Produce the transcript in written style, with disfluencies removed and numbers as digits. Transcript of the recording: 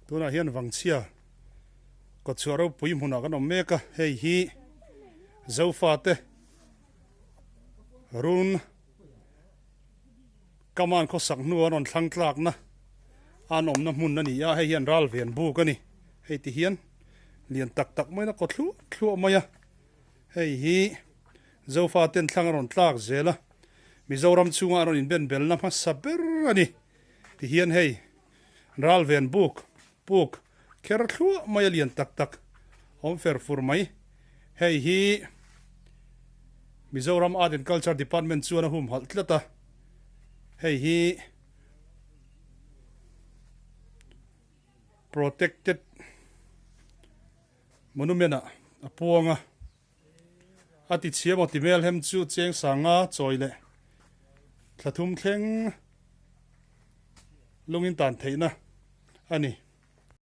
Tunah hian Vangchhia kawtchhuah ropui hmunah kan awm mek a, hei hi Zofate run Kaman khawsak hnu an rawn thlang tlakna an awmna hmun a ni a, hei hian ral ven buk a ni. Hei ti hian lian tak tak maiin a kaw thluah thluah mai a, hei hi Zofa ten thlang a rawn tlak zel a, Mizoram chhunga an rawn inben belna hmasa ber a ni. Ti hian hei ral ven buk puk kher thluah mai a lian tak tak awm fer fur mai. Hei hi Mizoram Art and Culture Department chuan a humhalh tlat a, hei hi Protected Monument ah a puang a, a ti chhia maw ti mel hem chu cheng sanga chawi leh thla thum thleng lungin tan theihna a ni.